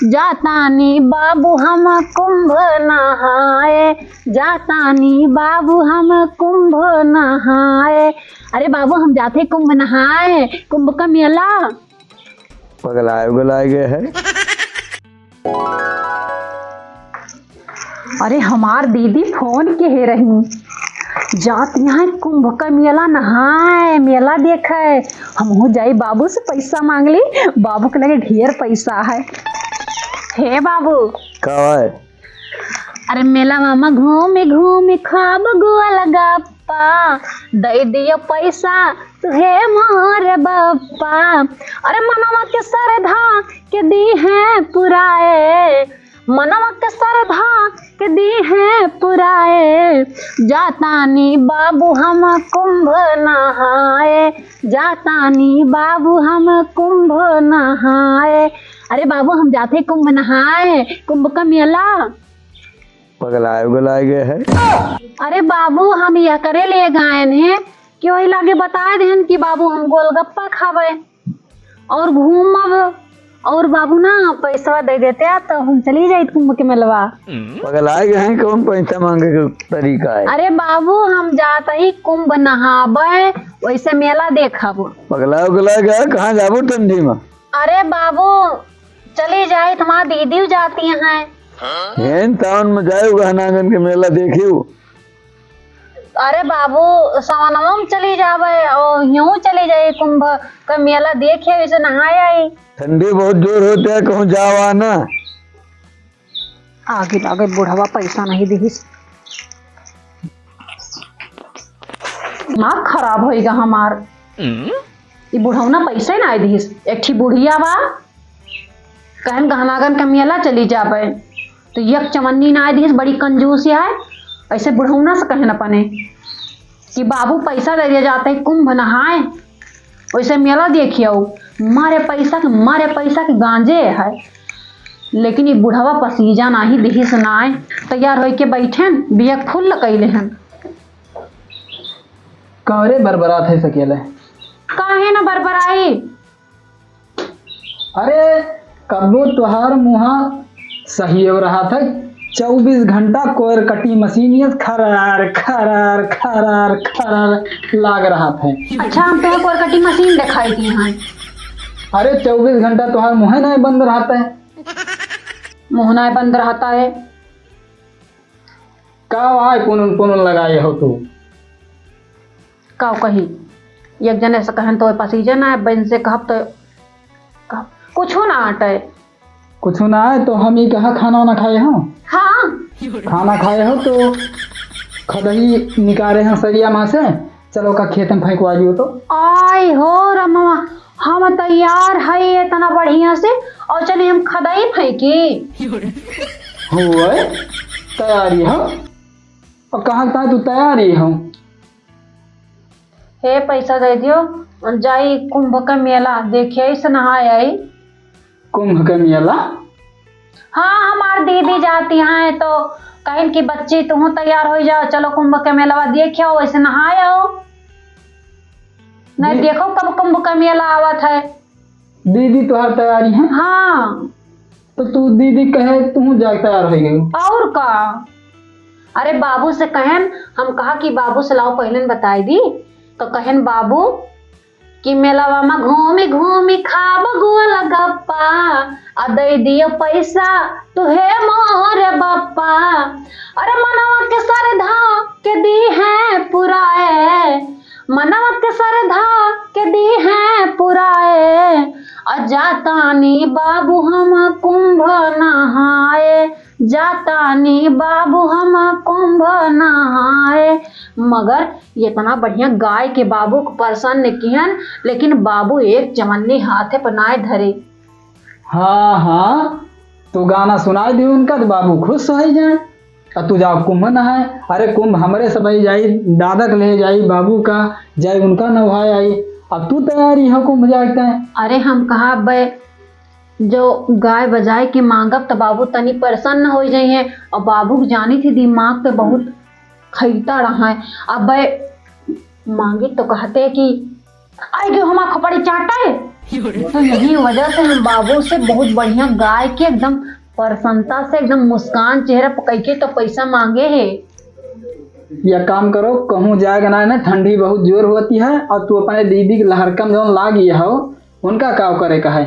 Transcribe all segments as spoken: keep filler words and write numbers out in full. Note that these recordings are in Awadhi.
जातानी बाबू हम कुंभ नहाए, जातानी बाबू हम कुंभ नहाए। अरे बाबू, हम जाते कुंभ नहाए, कुंभ का मेला। पगलाए उगलाए गए है। अरे हमार दीदी फोन किहे रही, जात यहाँ कुंभ का मेला नहाए, मेला देखे। हमहू जाई बाबू से पैसा मांग ली, बाबू के लगे ढेर पैसा है। हे बाबू। का है? अरे मेलावा में घूमी घूमी खाब गोलगप्पा, दे दियो पैसा तू हे मोर बप्पा। अरे मनवा के सरधा के दी है पुराए, मनवा के सरधा के दी है पुराए। जातानी बाबू हम कुंभ नहाए, जातानी बाबू हम कुंभ नहाए। अरे बाबू, हम जाते कुंभ नहाए, कुंभ का मेला। पगलाए उगलाए गए है। अरे बाबू, हम यह करे ले गायन है कि वही लागे बताए देहन कि बाबू हम गोलगप्पा खावे और घूमब, और बाबू ना पैसवा दे देते तो हम चली जाई कुंभ के मेलवा। पगलाए गए हैं, कौन पैसा मांगे के तरीका है? अरे बाबू, हम जात ही कुंभ नहाबे, वैसे मेला देखब। पगलाए उगलाए गए, कहाँ जाबू ठंडी में? अरे बाबू, चली जाई, तुम्हार दीदी जाती हैं। हेन टाउन में जाए गहनागन के मेला देखियो। अरे बाबू, सवनवा में चली जाबे और यूं चली जाई कुंभ का मेला देखे, इसे नहाए आई। ठंडी बहुत जोर होते है, कहूँ जावा ना। आगे लागे बुढ़वा पैसा नहीं दिहिस। दिमाग खराब होइगा हमार। ई बुढ़ौना पैसे ना दिहिस। एक ठी बुढ़िया बा, कहन गहनागन का मेला चली जाबे, तो एक चवन्नी ना दिहिस, बड़ी कंजूस है। ऐसे बुढ़ौना से कहन अपने कि बाबू पैसा दे दिया जाते कुंभ नहाए, वैसे मेला देखियो, मारे पैसा के, मारे पैसा के गांजे है। लेकिन ई बुढ़वा पसीजा नाही दिहिस नाय, तैयार होई के बैठेन, बियक फुल कैले हन। कारे बरबरात है सकेले? काहे ना बरबराई? अरे, कबो तोहार मुहा सही हो रहा था, चउबीस घंटा कोयर कटी मशीन ये खरार, खरार, खरार, खरार लाग रहा था। अच्छा, हम तोहे कोयर कटी मशीन दिखाई दी हैं। अरे, चउबीस घंटा तोहार मुहे नहीं बंद रहता है। मुँह नहीं बंद रहता है। का आय पुनुन पुनुन लगाए हो तू? का कही, एक जने से कहन तो पसीजे ना है, बहन से कहब तो कहब, कुछो ना आटे। कुछो ना आए तो हम ही कहा खाना वाना खाए हो? हाँ। खाना खाए हो तो खदही निकाले हैं सरिया में से, चलो का खेत में फेंकवा दियो तो। आय हो रमवा, हम तैयार है इतना बढ़िया से, और चलिए हम खदही फेंकी। हुए तैयारी हो, और कहाँ का तू तैयारी हो? हे पैसा दे दियो, जाई कुंभ का मेला देखे, इसे नहाए आई। कुंभ का मेला? हाँ, हमार दीदी जाती हैं तो कहिन कि बच्ची तुहूँ तैयार हो जाओ, चलो कुंभ के मेलवा देखे आओ, ऐसे नहाए आओ। नहीं दी- देखो कब कुंभ का मेला आवत है। दीदी तोहार तैयारी है? हाँ। तो तू दीदी कहे तुहूँ जाके तैयार हो गई? और का? अरे बाबू से कहन, हम कहा कि बाबू से लाओ पहले न बताई दी, तो कहन बाबू कि मेलवा में घूमी घूमी खाब गोलगप्पा, आ दे दियो पैसा तू हे मोर बप्पा। अरे मनवा के सरधा के दी है पुराए, मनवा के सरधा के दी है पुराए। आ जातानी बाबू हम कुंभ नहाए, जातानी बाबू हम कुंभ नहाए। मगर इतना बढ़िया गाय के बाबू को प्रसन्न किहन, लेकिन बाबू एक चवन्नी हाथे पर नाय धरे। हाँ, हाँ, तू गाना सुनाई दे उनका तो बाबू खुश हो जाए। अब तू जाओ कुंभ नहाए। अरे कुंभ हमरे सबही जाई, दादा के ले जाई, बाबू का जाई, उनका नहाए आई। अब तू तैयारी हो कुंभ जाए के? अरे हम कहा बे, जो गाय बजाए के मांगब त बाबू तनी प्रसन्न हो जाइए। और बाबू के जानी थी दिमाग पे बहुत खैता रहा है। अब बे मांगी तो कहते कि आई गयो हमार खोपड़ी चाटे। तो यही वजह से हम बाबू से बहुत बढ़िया गाय के एकदम प्रसन्नता से एकदम मुस्कान चेहरा पर कइके तो पैसा मांगे है। या काम करो, कहूँ जाएगा ना, ना, ठंडी बहुत जोर होती है, और तू अपने दीदी के लहरकम जौन लागी हो, उनका काव करे का है?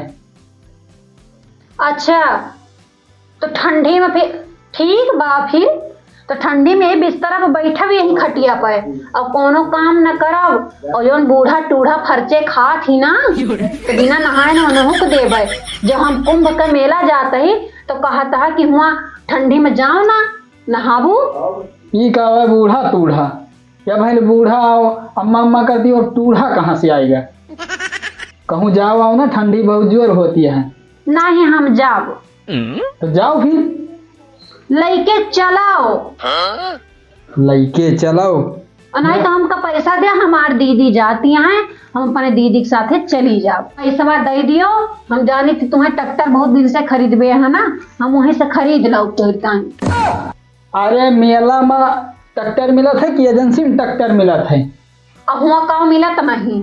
अच्छा, तो ठंडी में फिर ठीक बा, फिर तो ठंडी में यही बिस्तरा पे बैठब, यही खटिया पे, और कोनो काम न करब, और जौन बूढ़ा टूढ़ा फरचे खात ही ना, तो बिना नहाए न ओनहु के देबे। जब हम कुंभ के मेला जात ही, तो कहत हा कि हुआ ठंडी में जाओ ना, नहाबू। ई का है बूढ़ा टूढ़ा? या भइल बूढ़ा आओ, अम्मा अम्मा करती हो, टूढ़ा कहाँ से आएगा? कहूँ जाओ आओ ना, ठंडी बहुत जोर होती है। नहीं, हम जाब। तो जाओ फिर। लइके चलाओ। लइके चलाओ? और नहीं तो हमका पैसा दे, हमार दीदी जाती हैं, हम अपने दीदी के साथे चली जाब। पैसवा दे दियो, हम जानी थी तुम्हें ट्रैक्टर बहुत दिन से खरीदबे है ना, हम वहीं से खरीद लो तोर ताई। अरे मेला में ट्रैक्टर मिलत है कि एजेंसी में ट्रैक्टर मिलत है? अब हुआ का मिलत नहीं,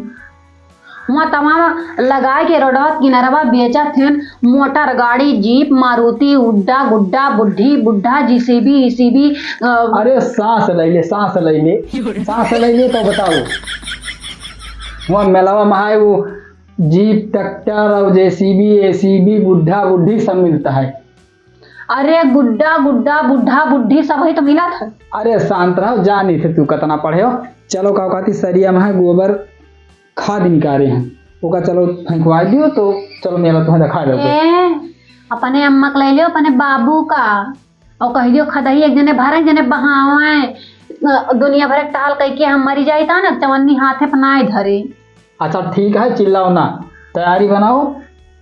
हुआ तमाम लगाए के रोडवा किनारवा बेचत हैं, मोटर गाड़ी, जीप, मारुति, उड्डा, गुड्डा, बुढ़ी, बुढ़ा, जीसीबी, ईसीबी, अ, अरे सांस ले ले, सांस ले ले, सांस ले ले तो बताओ, हुआ मेलावा में है वो जीप, ट्रैक्टर और जेसीबी, एसीबी, बुढ़ा, बुढ़ी सब मिलता है। अरे गुड्डा, गुड्डा, बुढ़ा, बुढ़ी सब ही तो मिलत है। अरे शांत रहो, जानी थे तू कितना पढ़े हो। चलो का कहती सरिया में है गोबर खाद निकाले हैं, ओका चलो फेंकवा दियो तो चलो मेला तुम्हें दिखा दो। ए, अपने अम्मा के ले लियो, अपने बाबू का, और कह दियो खदही एक जने भरे, एक जने बहावे, दुनिया भर के टहल कह के हम मरी जाई ता ना, चवन्नी हाथे पर नाय धरे। अच्छा ठीक है, चिल्लाओ ना, तैयारी बनाओ,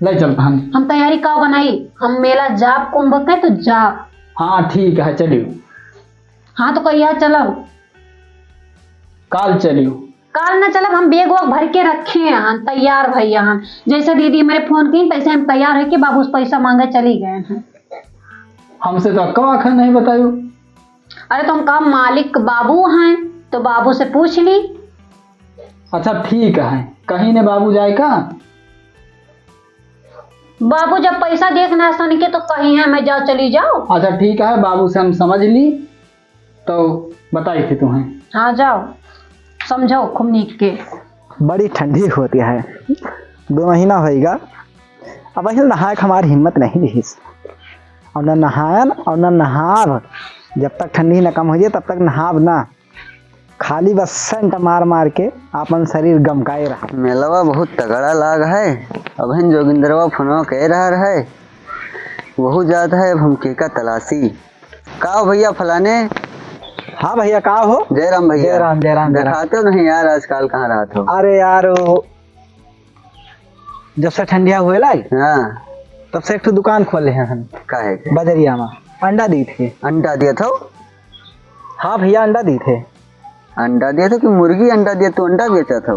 ले चलता हम। हम तैयारी का बनाई, हम मेला जाब कुंभ के तो जाब। हाँ ठीक है, चलियो। हाँ तो कहिया चलब? काल चलियो। काल न चलब, हम बैग वैग भर के रखे हैं, तैयार भैया हम। जैसे दीदी हमारे फोन की तैसे हम तैयार होके बाबू से पैसा मांगे चली गए हैं। हमसे तो अक्का आखा नहीं बतायो। अरे तो हम कहा मालिक बाबू हैं तो बाबू से पूछ ली। अच्छा ठीक है, कहीं ने बाबू जाए का? बाबू जब पैसा देख ना सन के तो कहीं है मैं जाओ चली जाओ। अच्छा ठीक है, बाबू से हम समझ ली तो बताई थी तुम्हें। हाँ जाओ समझाओ खूब नीक के। बड़ी ठंडी होती है, दो महीना होइगा, अब अहिल नहाए के हमार हिम्मत नहीं रहीस। और न नहायन और न नहाब, जब तक ठंडी न कम हो जाए तब तक नहाब ना। खाली बस सेंट मार मार के आपन शरीर गमकाए रहा। मेलवा बहुत तगड़ा लाग है। अबहिन जोगिंदरवा फोनवा कह रहा रहे, वहू जात है, अब हम केका तलाशी। का हो भैया फलाने? हाँ भैया, का हो? जय राम भैया। जय राम, जय राम, जय राम। देखाते हो नहीं यार, आजकल कहाँ रहत हो? अरे यार, वो जब से ठंडिया हुए ला, हाँ। तब से एक ठो दुकान खोले हैं हम। काहे के? बजरिया में अंडा दी थे। अंडा दिया था? हाँ भैया, अंडा दी थे। अंडा दिया था कि मुर्गी अंडा दिया, तू अंडा बेचा था?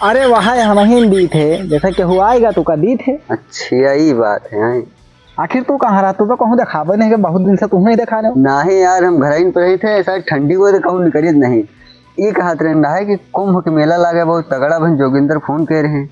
अरे वह है, हम ही दी थे, जैसे केहू आएगा तो का दी थे। अच्छा, यही बात है। आखिर तू कहाँ रहा? तू तो कहूँ देखाबे नहीं, कि बहुत दिन से तू ही देखा रहे हो। नहीं यार, हम घर ही पे रही थे, ऐसा ठंडी को तो कहूँ निकलित नहीं। ये कहत रहे ना है कि कुंभ के मेला लागे बहुत तगड़ा, बहन जोगिंदर फोन कह रहे हैं,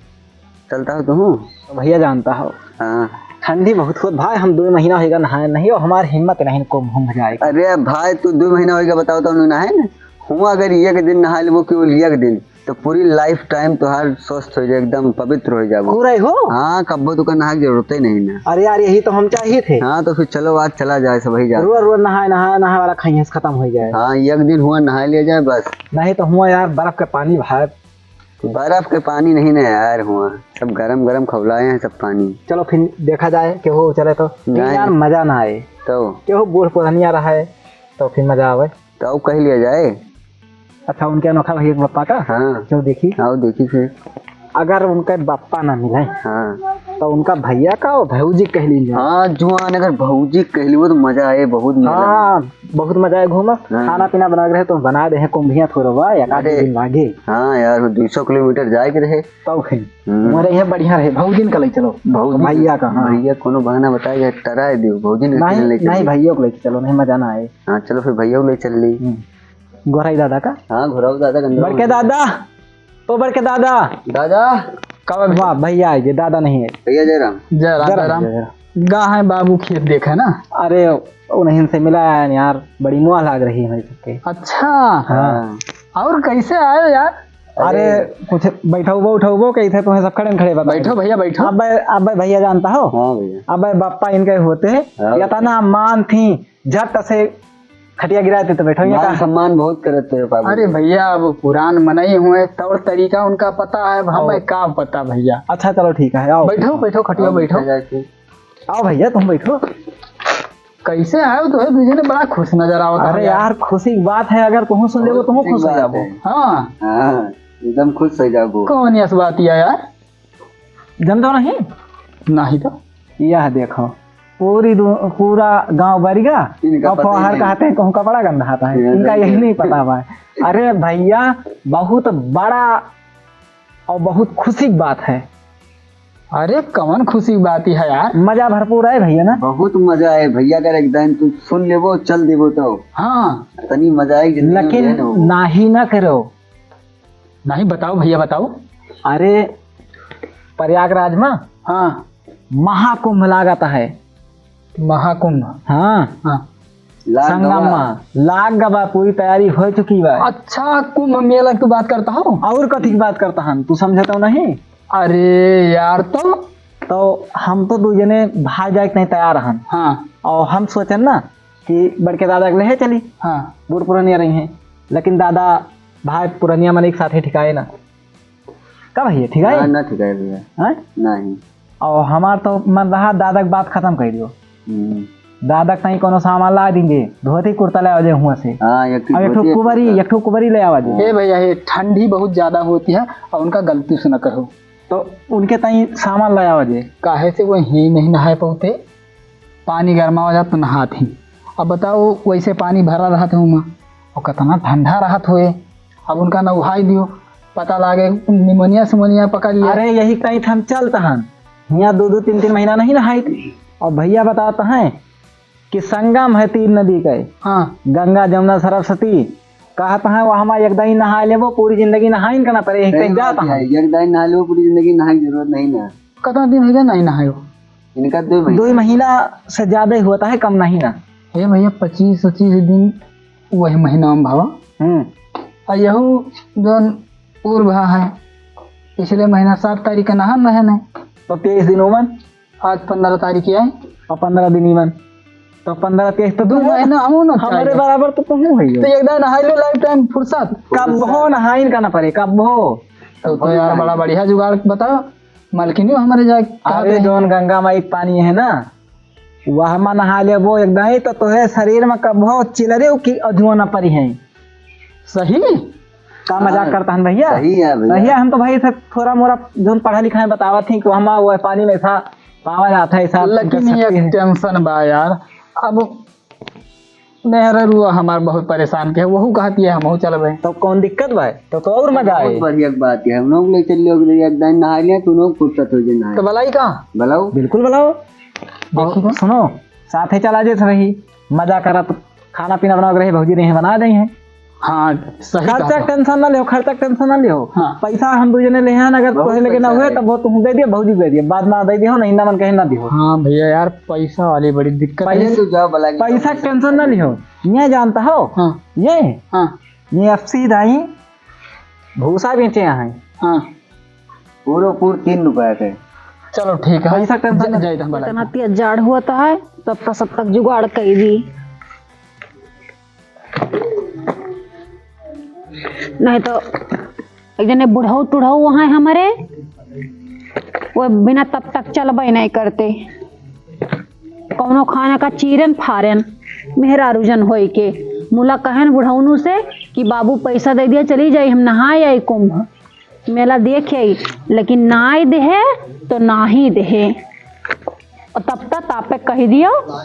चलता हो तू? तो भैया जानता हो, हाँ। ठंडी बहुत होत भाई, हम दो महीना होइगा नहाए नहीं, और हमार हिम्मत नहीं कुंभ उम्भ जाए। अरे भाई, तू दो महीना होइगा बताओ तो नहाए ना, हुआ अगर एक दिन नहा लेबो केवल एक दिन, तो पूरी लाइफ टाइम तोहार स्वस्थ हो जाए, एकदम पवित्र हो जाबो। पूरा ही हो? हाँ, कब्बो तो का नहाए के जरूरत ही नहीं ना। अरे यार, यही तो हम चाहिए थे। हाँ, तो फिर चलो आज चला जाए, सब ही जाए। रोज रोज नहाए, नहाए, नहाए वाला खइयास खत्म हो जाए। हाँ, एक दिन हुआ नहा लिया जाए बस। नहीं तो हुआ यार, बर्फ के पानी भाई। बर्फ के पानी नहीं ना यार, हुआ सब गरम गरम खौलाए हैं सब पानी। चलो फिर देखा जाए कि हो चले तो। नहीं। यार मजा ना आए। तो? कि हो बूढ़ पुरानिया रहा है तो फिर मजा आवे। तो कह लिया जाए। अच्छा, उनके अनोखा भैया के बप्पा का? हाँ। चलो देखी। आओ देखी फिर। अगर उनके बप्पा ना मिले, हाँ। तो उनका भैया का और भौजी कह लीजिए। हाँ, जुआन अगर भौजी कह ली, वो तो मजा आए, बहुत मजा आए। हाँ, बहुत मजा आए घूमा। हाँ। खाना पीना बना के रहे तो बना दे हैं, कुंभिया थोड़ा बा, एक आध अरे। दिन लागे। हाँ यार, वो दो सौ किलोमीटर जाए के रहे। तब फिर हम्म। हमारे यहाँ बढ़िया रहे, भौजिन का ले चलो। भौजी भैया का, हाँ। भैया कोनो बहाना बताए, टराए दियो, भौजी ने नहीं, ले चली। नहीं, भैया को लेके चलो, नहीं मजा ना आए। हाँ, चलो फिर भैया को ले चल ली। हम्म। गोराई दादा का? हाँ, गोराई दादा का अंदर बड़के में। दादा, ओ बड़के दादा। दादा। का बा भैया? वाह, भैया आए जे, दादा नहीं है। भैया जय राम। जय राम, जय राम, जय राम। जय राम। गा है बाबू खेत देखे ना। अरे, उन्हीं से मिला है यार, बड़ी मुआ लाग रही है भाई सबके। अच्छा। हाँ। और कैसे आए यार? अरे, अरे। कुछ बैठौबो उठौबो कैसे, तुम्हें सब खड़े न खड़े बता बैठो दे। भैया, बैठो। अब, अब भैया जानता हो? हाँ भैया। अब बापा इनके होते हैं, हाँ। या तना मान थी, झट से खटिया गिराए थे तो बैठो, ये मान का? सम्मान बहुत करत थे बाबू। अरे भैया, अब पुरान मनई हुए, तौर तरीका उनका पता है, अब हमें और का पता भैया। अच्छा, चलो ठीक है, आओ। बैठो, बैठो, खटिया आओ, बैठो। बैठा जाए। आओ भैया, तुम बैठो। कैसे आयो? तो है, दूजे ने बड़ा खुश नजर आवत है अरे यार। यार, खुशी की बात है, अगर तुहूँ सुन लेबो, बहुत तुहूँ खुशी खुश हो बात जाबो। है। हाँ। हाँ, एकदम खुश हो जाबो। कौन यस बात या यार? जानते हो नहीं? नहीं तो। यह देखो, पूरी दु-, पूरा गांव बरिगा इनका और पता ही फौहार नहीं। कहते हैं, कहूँ का बड़ा गंदा आता है। ये इनका तो यही ये। नहीं पता हुआ है। अरे भैया, बहुत बड़ा और बहुत खुशी की बात है। अरे कवन खुशी की बात है यार? मजा भरपूर है भैया ना? बहुत मजा है भैया, अगर एक दिन तू सुन लेबो, चल देबो तो। हाँ। इतनी मजा है जिंदगी में लेकिन नहीं होबो। नाही ना करो। नहीं, बताओ भैया, बताओ। अरे, प्रयागराज में हाँ। महाकुंभ लागत है। महाकुंभ। हाँ। हाँ। लाग संगम गवा। में लाग गवा, पूरी तैयारी हो चुकी बा। अच्छा, कुंभ मेला की बात करता हो? और कथी की बात करता हन, तू समझता नहीं? अरे यार, तो? तो हम तो दू जने भाई जाए के नहीं तैयार हन। हाँ। और हम सोचन ना, कि बड़के दादा के लेहे चली। हाँ। बूढ़ पुरनिया रही हैं, लेकिन दादा भाई पुरनिया मन एक साथे ठिकाए ना। का भैया, ठिकाए? ना, ना ठिकाए भैया। हैं? नहीं। और हमार तो मन रहा दादा के बात खत्म कर दियो। हम्म। दादा के ताई कोनो सामान ला देंगे, धोती कुर्ता ले आवा जे हुआ से। हाँ, एक ठो और एक ठो धोती, एक कुबरी, कुर्ता। एक ठो कुबरी ले आवा जे। ए भैया, ये ठंडी बहुत ज्यादा होती है और उनका गलती से न करो। तो उनके ताई सामान ले आवा जे। काहे से वो ही नहीं नहाए पाते? पानी गरमावा जात तो नहात ही। अब बताओ, वैसे पानी भरा रहत है उमा, और कितना ठंडा रहत होए। अब उनका नहाई दियो, पता लागे निमोनिया सिमोनिया पकड़ लिया। अरे, यही कहीं हम चलत हन, हियाँ दो दो तीन तीन महीना नहीं नहाई। और भैया बताते हैं कि संगम है तीन नदी के, हाँ। गंगा, जमुना, सरस्वती। कहत हैं, वहाँ एक दाई नहाए लेबो, पूरी जिंदगी नहाइन का ना परे, यही सही कहीं जात बात है, हैं। एक दाई नहा लेबो, पूरी जिंदगी नहाए की जरूरत नहीं ना। कितना दिन हो गया नहीं नहाए हो? इनका दो महीना। दो ही महीना से ज्यादा ही होता है, कम नहीं ना। हे भैया, पच्चीस पच्चीस दिन वही महीना में भावा। हम्म। आ यहू जौन पूर्व है, पिछले महीना सात तारीख का नहान रहे नहीं। तो तेईस दिन उमन? आज पन्द्रह तारीख है। और पन्द्रह दिन इमन। तो पन्द्रह तेईस तो दो तुम महीना हम ना हमारे चाहिए। बराबर तो तुम हो ही हो। तो एक दाई नहाई लो, लाइफ टाइम फुर्सत। कब हो नहाइन का ना परे, कब हो? तो, तो यार, बड़ा बढ़िया जुगाड़ बताओ। मलकिनी हमारे जाए अरे, जौन गंगा माई के पानी है ना, वह में नहा लेबो एक दाई, तो तोहे शरीर में कबो चिलरे की अधुआ ना परी है। सही? का मजाक हाँ, करता हन भैया? सही है भैया। भैया, हम तो भाई से थोड़ा मोड़ा जौन पढ़ा लिखा है बतावत ही कि वहाँ वो पानी में ऐसा पावा जाता है, ऐसा लेकिन शक्ति एक है। टेंशन बा यार, अब मेहररुआ हमार बहुत परेशान के, वहू कहती है हमहू चलबे। तो कौन दिक्कत बा? तो, तो और मजा बहुत आए। बढ़िया बात है, हम लोग ले चल लियो, एक दाई नहा लिया, तू लोग फुर्सत हो जाए नहाए। तो बुलाई का? बुलाओ। बिल्कुल बुलाओ। देखी और तो। सुनो, साथे चला जे रही, मजा करत, खाना पीना बनावे के रही, भौजी रही बना दे हैं। हाँ, सही खर्चा कहा। टेंशन ना लियो, खर्चा टेंशन ना लियो। हाँ। पैसा हम दू जने ले हैं, अगर बहुत तोहे लगे ना पैसा हुए, है। तब वो तुम दे दियो, भौजी दे दियो, बाद में दे दियो, नहीं ना मन कहे ना दियो। हाँ भैया यार, पैसा वाली बड़ी दिक्कत है। पैसा, ये तो जाओ भला की पैसा जाओ। टेंशन ना लियो, ये जानता हो? हाँ। ये? हाँ। ये एफसी दाई भूसा बेचे हैं। हाँ। पूरो पूर तीन रुपया के। चलो ठीक है। पैसा टेंशन जा-, ना। जाए तो हम भला इतना तेज जाड़ हुआ तो है, तब तक सब तक जुगाड़ कर दी। नहीं तो एक जने बुढ़ऊ टुढ़ऊ वहाँ हमारे, वो बिना तब तक चलबे नहीं करते। कौनो खाना का चीरन फारन, मेहरारू जन होई के। मुला कहन बुढ़ौनू से कि बाबू पैसा दे दिया, चली जाई, हम नहाए आई कुंभ, मेला देख आई, लेकिन नाई देहे तो नाही देहे। और तब तक तापे कह दियो।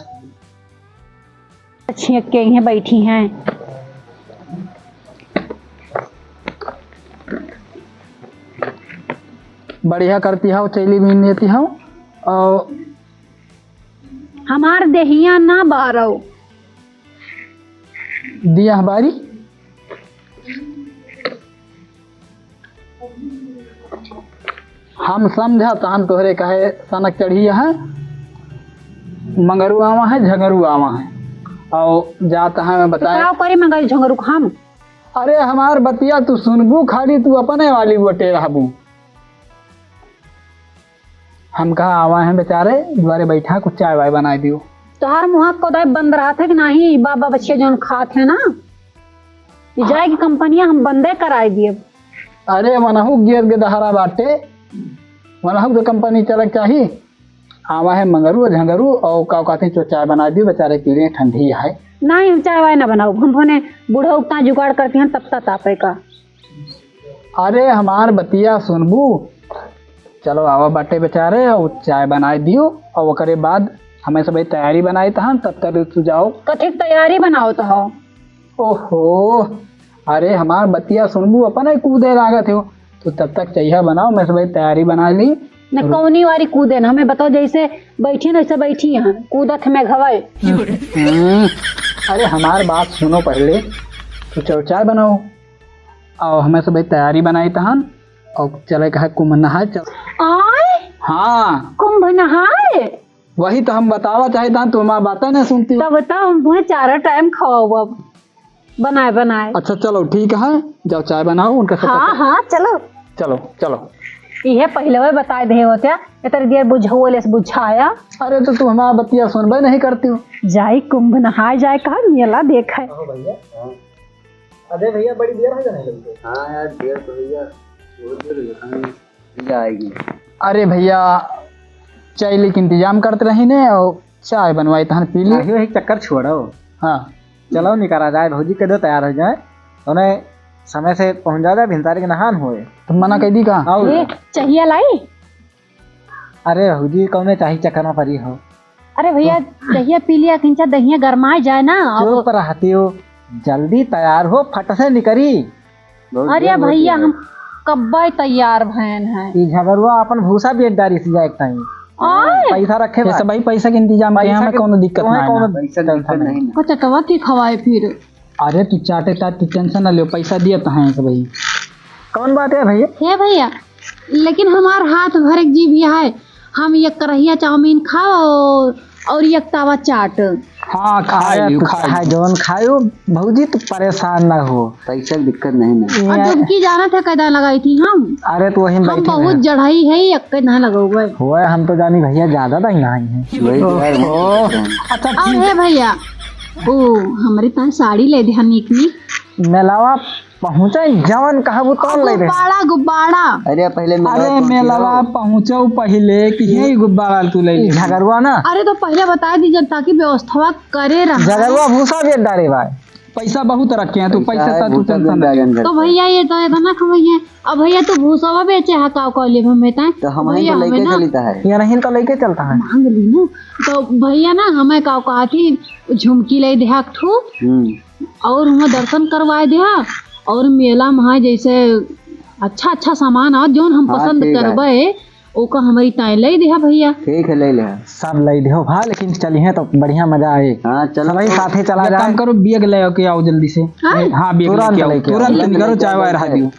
छेक के इहें बैठी हैं। बढ़िया करती हो, चैली बीन लेती हो। और हमार देहिया ना बारो। दिया हमारी। हम समझत हन तोहरे कहे सनक चढ़ी है, मंगरू आवा है, झंगरू आवा है, और जात है मैं तो बताए। का करी मंगरू झंगरू हम? अरे हमार बतिया तू सुनबू, खाली तू अपने वाली वटे रहबू। हम कहा आवा है बेचारे, दुआरे बैठा, कुछ चाय वाय बनाए दियो। तोहार मुँह को दाई बंद रहत है कि नाही? बाबा बच्चे जौन खात है ना, ई जाए की कंपनिया हम बंदे कराए दिए। अरे मनहू गियर के दहारा बाटे, मनहू के कंपनी चलक चाही। आवा है मंगरू और झंगरू और का कहते हैं, चो चाय बना दियो, बेचारे पी रहे हैं, ठंडी है। नाही, हम चाय वाय ना बनाओ, हम होने बूढ़ा उतना जुगाड़ करती हैं, तब तक तापे का। अरे हमार बतिया सुनबू, चलो आवा बाटे बेचारे, और चाय बनाए दियो, और ओकरे बाद हमें सब तैयारी बनाए तहन, तब तक तू जाओ। कथी के तैयारी बनाओ तो हो? ओहो, अरे हमार बतिया सुनबू, अपन ही कूदे लागत हो, तो तब तक चइहा बनाओ, मैं सब तैयारी बना ली। न कौनी वाली कूदे न, हमें बताओ, जैसे बैठी न वैसे बैठी हैं, कूदत हमें घवाए। हम्म, अरे हमार बात सुनो पहले, तू चलो चाय बनाओ, और हमें सब तैयारी बनाई तहन, और चले कहा कुंभ नहाए चल। आय? हाँ। कुंभ नहाए? वही तो हम बतावा चाहे तहन, तू हमार बातें ना सुनती हो। तब तो हम तुम्हें चारों टाइम खवाओ अब, बनाए बनाए। अच्छा चलो ठीक है, जाओ चाय बनाओ, उनका सब हाँ, पता। हाँ, चलो। चलो, चलो। इहे पहले बताए दे होते, इतनी देर बुझौले से बुझाया। अरे तो तू हमार बतिया सुनबे नहीं करती हो। जाई कुंभ नहाए जाए, कहा मेला देखे। कहो भैया, हाँ। अरे भैया, बड़ी देर हो जाने लगी। हाँ यार, देर तो भैया, बहुत देर हो गया। भैया आएगी। अरे भैया, चाय लेके इंतजाम करते रही ने और चाय बनवाई तहन पी ली। अरे वही चक्कर छोड़ो। हाँ। चलो निकाला जाए, भौजी के दो तैयार हो जाए, उन्हें समय से पहुँचा जाए, भिनसारे के नहान होए। तो मना कह दी का? आओ। ये चाहिए लाई? अरे भौजी, कौने चाही चक्कर में पड़ी हो? अरे भैया, तो दहिया पी लिया, खिंचा दहिया गरमाए जाए ना। अब चुप रहती हो, जल्दी तैयार हो, फट से निकरी। बहुत अरे देर होती भैया, है। हम कब्बे तैयार भयन है। ई झगरुआ अपन भूसा बेच डारी सी जाए टाइम। आय। पैसा रखे ये बा। सब भाई पैसा के इंतजाम किए पैसा हैं, हमें के कौनो दिक्कत तुम्हें ना है कौनो ना। पैसा tension दिक्कत नहीं। नहीं ना। कचटवा के खवाए फिर। अरे तू चाटे ता, तू tension ना लियो, पैसा दिया तो हैं सब भाई। कौन बात है भैया? हे भैया, लेकिन हमार हाथ भर एक जी भी है, हम एक करहिया चाउमीन खाओ और, और एक तावा चाट। हाँ, खाए अरे लियो, तू खाए चाहे लियो। जौन खायो, भौजी तू परेशान ना हो। पैसा की दिक्कत नहीं ना। और ये डुबकी जानत है कैदा लगाई थी हम। अरे तू वहीं हम बैठी बहुत रहे। जढ़ाई है, एक ना लगौबे। होए, हम तो जानी भैया ज्यादा दही नहीं है। वही तो है, ओहो। अच्छा और ठीक। हे भैया, ओ, हमरे तान साड़ी ले दे, हाँ, नीक नीक। मेलावा पहुँचे, जवन कहबू तवन ले दे। गुब्बारा, गुब्बारा। अरे पहले मेलावा अरे पहुँचे मेलावा हो। पहुँचो पहले कि यही गुब्बारा तू ले ले। झगरुआ ना। अरे तो पहले बता दीजिए ताकि व्यवस्था करे रहा। झगरुआ भूसा बेच डारे भाई। पैसा बहुत रखे हैं, तू पैसा पैसा है, ता तू भूसा tension बेच ना ले। डारे हैं। तो भैया ये तो इतना खवाइए। अब भैया तू भूसवा बेचे है का कॉलेज में ताए? तो हम ही भैया तो लेके हमें ना चलता है। ये नहीं तो लेके चलता है। मांग ली ना। तो भैया ना हमें का कहा थी झुमकी ले दे एक ठो। हम्म। और हुआं दर्शन करवाए दिया और मेला में जैसे अच्छा अच्छा सामान आ जौन हम हाँ, पसंद ठीक है। करबे ओका हमारी ताए ले दिया भैया। ठीक है, ले ले। सब ले दियो भा, लेकिन चलिए तो बढ़िया मजा आए। हाँ, चलो सबही तो। साथे चला एक जाए। काम करो, bag ले के आओ जल्दी से। हाँ? हाँ, bag तुरंत लेके आओ, लेके आओ। तुरंत निकरो, चाय वाय रहा दियो।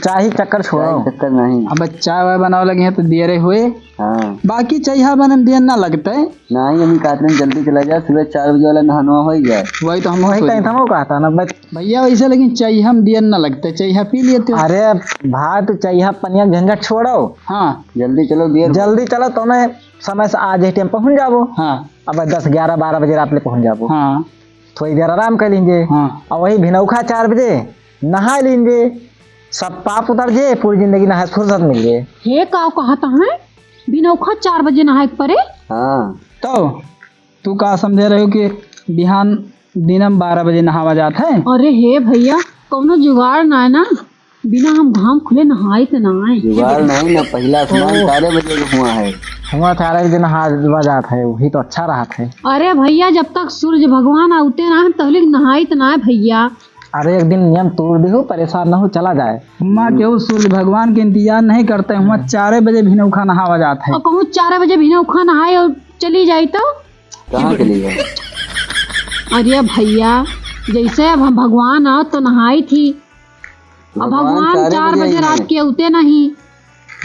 चाही चक्कर छोड़ो। चाय चक्कर नहीं। अब चाय वाय बनावे लगे हैं तो देरे हुए। हाँ। बाकी चाय हाँ बने में देर ना लगते। नहीं, हम कहते हैं जल्दी चला जाए, सुबह चार बजे वाला नहानवा हो ही जाए। वही तो हम वही सोच कहीं रहे। था वो कहता ना, बस। भैया वैसे लेकिन चाय हम देर ना लगते, चाय हाँ पी लेते हो। अरे भाई, तू चाय हाँ पनिया झंझट छोड़ो। हाँ। जल्दी चलो, देर जल्दी चलो, तो मैं समय से आज ही टाइम पहुँच जाबो। हाँ। अब दस, ग्यारह, बारह बजे रात ले पहुँच जाबो। हाँ। थोड़ी देर आराम कर लीजिए। हाँ। और वही भिनौखा चार बजे नहा लीजिए, सब पाप उतर जे, पूरी जिंदगी नहाए फुर्सत मिल जे। हे का कहत हैं, भिनौखा चार बजे नहाए के परे? हाँ। तो तू का समझे रहे हो कि बिहान दिनम बारह बजे नहावा जात है? अरे हे भैया, कौनो जुगाड़ ना है ना, बिना हम घाम खुले नहाइत ना है। जुगाड़ नहीं ना, पहला स्नान ओ। चार बजे के हुआ है। हुआ चार बजे नहावा जात है, वही तो अच्छा रहत है। अरे भैया, जब तक सूरज भगवान आउते ना है, तहले नहाइत ना है भैया। अरे एक दिन नियम तोड़ दिहो, परेशान ना हो, चला जाए। हुआं केहू सूरज भगवान के इंतजार नहीं करते, हुआं चारे बजे भिनौखा नहावा जात है। और कहूँ चारे बजे भिनौखा नहाए और चली जाई तो? कहाँ चली जाए? अरे भैया, जैसे अब हम भगवान आओ तो नहाई थी, अब भगवान भगवान चारे चार बजे बजे ही रात नहीं। के उते नहीं।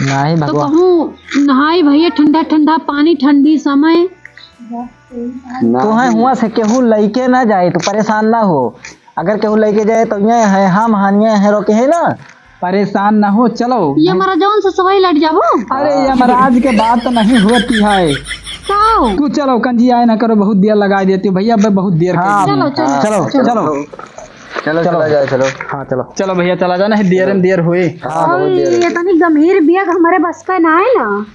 नाही तो भगवान। कहूँ नहाई भैया, ठंडा ठंडा पानी, ठंडी समय। ना। तोहे हुआ से केहू लइके ना जाए, तू परेशान ना हो। अगर केहू लइके जाए तो ये है, हम हानिए है, रोके है ना। परेशान ना हो, चलो। यमराजन से सवाई लड़ जाबो। अरे, यमराज के बात नहीं होती है। का? तू चलो, कंजी आए ना करो, बहुत देर लगा देती हो भैया, अब बहुत देर हाँ, कर दी। चलो, चलो, हाँ, चलो, चलो। चलो। चलो, चलो। चला जाए, चलो। हाँ, चलो। चलो भैया, चला जाना है, देर में देर हुई। हाँ, बहुत अरे, देर ये हुई। तनी गंभीर बिया के हमारे बस का ना है ना।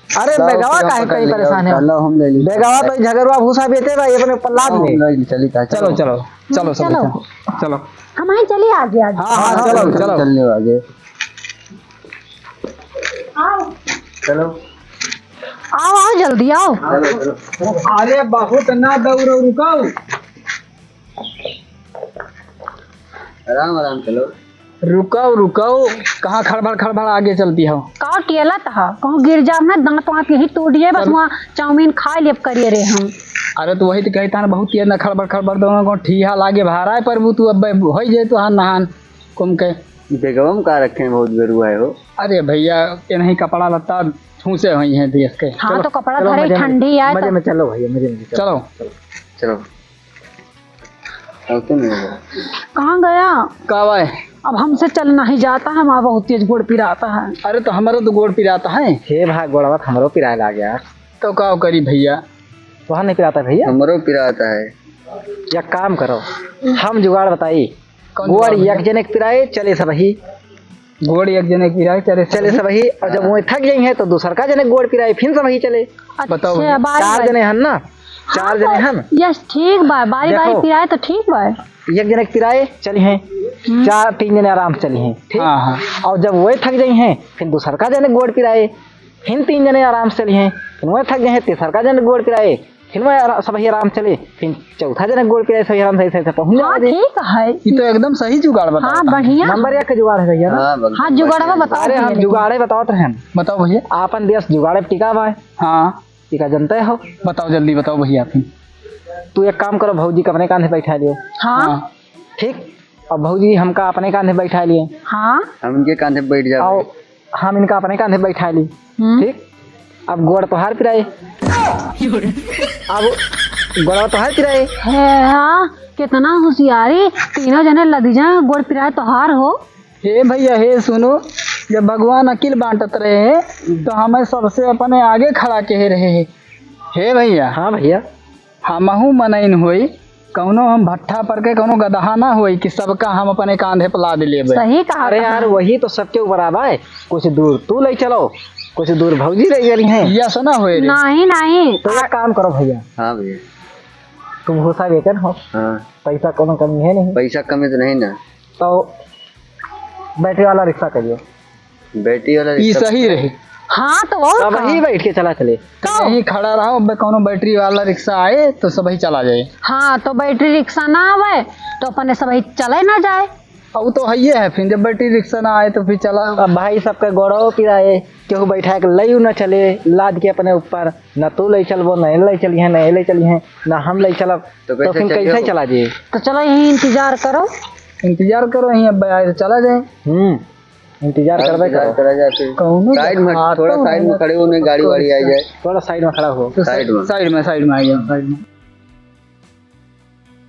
अरे, लाओ, बेगवा फिर हम काहे पकड़ कई लिया, परेशान है? लाओ, हम ले ली। बेगवा तो झगड़वा भूसा बेचे बा, ये अपने पल्लाद लाओ, में। हम ले ली, चली था, चलो, चलो। चलो, चलो, चलो। चलो, चलो। हम आए, चलिए आगे, आगे। हाँ, हाँ, हाँ, चलो, चलो, चलो। चलने आगे। आओ। चलो। आओ, आओ, जल्दी आओ। चलो, चलो। अरे, बहुत ना दौड़ो, रुको। आराम, आराम चलो। रुको, रुको, कहाँ खड़बड़, खड़बड़ आगे चलती हो? का टेलत ह? कहूँ गिर जाब ना, दाँत वाँत यही टूट जाए, बस चल। वहाँ चाउमीन खाए लेब करिए रे हम। अरे, तो वही तो कहता ना, बहुत तेज ना खड़बड़, खड़बड़, दोनों को ठीहा लागे भारा है, प्रभु, तू अब हो ही जाए, तो हान नहान कुम के। बेगवा में का रखे हैं, बहुत बेरुआ है हो। अरे भैया, ये नहीं कपड़ा लत्ता ठूसे हुई हैं देख के। हाँ, चलो, तो कपड़ा चलो, धरे, मजे में, ठंडी आए मजे तो। में चलो भैया, मजे में चलो। चलो। चलो। और तो नहीं होगा। कहाँ गया? का बाय? अब हमसे चल नहीं जाता है, हमारा बहुत तेज गोड़ पिराता है। अरे तो हमारा तो गोड़ पिराता है। हे भाई, गोड़वा तो हमरो पिराए लाग गया। तो का करी भैया? वहाँ नहीं पिराता भैया? हमरो पिराता है। एक काम करो, हम जुगाड़ बताई। कौन गोड़ जुगाड़ भैया? एक जने के पिराए, चले सबही। गोड़ एक जने के पिराए, चले चले सबही। सबही, और जब हाँ। वो थक जाई हैं, तो दूसर का जने गोड़ पिराए, फिर सबही चले। बताओ अच्छा, भैया। बारी, चार बारी। जने हन ना, चार हाँ, जने तो हन। यस, ठीक बा, बारी, बारी देखो। पिराए तो ठीक बा। एक जने के पिराए चली हैं, हम्म। चार, तीन जने आराम से चली हैं, ठीक? हाँ, हाँ। और जब वो थक जाई हैं, फिर दूसर का जने गोड़ पिराए, फिर तीन जने आराम से चली हैं, फिर वो थक जाई हैं, तीसर का जने गोड़ पिराए, फिर वह आरा-, सबही आराम चले, फिर चौथा जने गोड़ पिराए, सबही आराम से, से, से पहुँच हाँ, जावे। ठीक है। ई तो एकदम सही जुगाड़ बताओ हाँ, तुम। बढ़िया। नंबर एक के जुगाड़ है भैया ना। हाँ, बस हाँ, जुगाड़ है, बताओ अरे, हम भैया। जुगाड़े बतावत रहन। बताओ भैया। आपन देश जुगाड़े टिका बा। हाँ। ई का जनते हो? बताओ, जल्दी बताओ भैया फिर। तू एक काम करो, भौजी के अपने कांधे बैठा लियो। हाँ। हाँ। ठीक? अब भौजी हमका अपने कांधे बैठा लिए। हाँ। हम इनके कांधे बैठ जावे। आओ। हम इनका अपने कांधे बैठा ली। हम्म। ठीक, अब गोड़ तोहार पिराए। अब गोड़ तोहार पिराए। हे, हाँ, कितना होशियारी, तीनों जने लदी जाए, गोड़ पिराए तोहार हो। हे भैया, हे सुनो, जब भगवान अकिल बांटत रहे हैं, तो हमें सबसे अपने आगे खड़ा कहे रहे हैं। हे भैया। हाँ भैया। हमहू मनइन होई, कौनो हम भट्ठा पर के कौनो गदहा ना होई कि सबका हम अपने कांधे पर लाद लेबे। सही कहा अरे था। यार, वही तो सबके ऊपर आवा है। कुछ दूर तू ले चलो, कुछ दूर भौजी ले चली हैं। यस ना होए रे। नहीं, नहीं। तो एक काम करो भैया। हाँ भैया। तुम भूसा बेचन हो। हाँ। पैसा कौनो कमी है नहीं। पैसा कमी तो नहीं ना। तो बैटरी वाला रिक्शा करियो। बैटरी वाला ई रिक्शा सही रही। हाँ, तो और अब का? यहीं बैठ के चला चले। तो यहीं खड़ा रहो, बे, कौनो बैटरी वाला रिक्शा आए तो सबही चला जाए। हाँ, तो बैटरी रिक्शा ना आवे तो अपने सबही चले ना जाए। अब वो तो हइये है, फिर जब बैटरी रिक्शा ना आए तो फिर चला। अब भाई सबके गोड़ो पिराए, केहू बैठा के लइउ न चले, लाद के अपने ऊपर, न तू लइ चलबो, न ए लइ चली है, न ए लइ चली है, न हम लइ चलब, तो तो कैसे फिर चलिए कैसे हो? चला जाए? तो चलो यहीं इंतजार करो। इंतजार करो यहीं, अब आए तो चला जाए। हम्म। इंतजार हाँ, करबे इंतजार करो। करा जाए फिर। कौनो साइड में, देखा थोड़ा तो साइड में है। खड़े होने, गाड़ी वाड़ी आ जाए। थोड़ा साइड में खड़ा हो। तो साइड में। साइड में, साइड में आ जाओ, साइड में।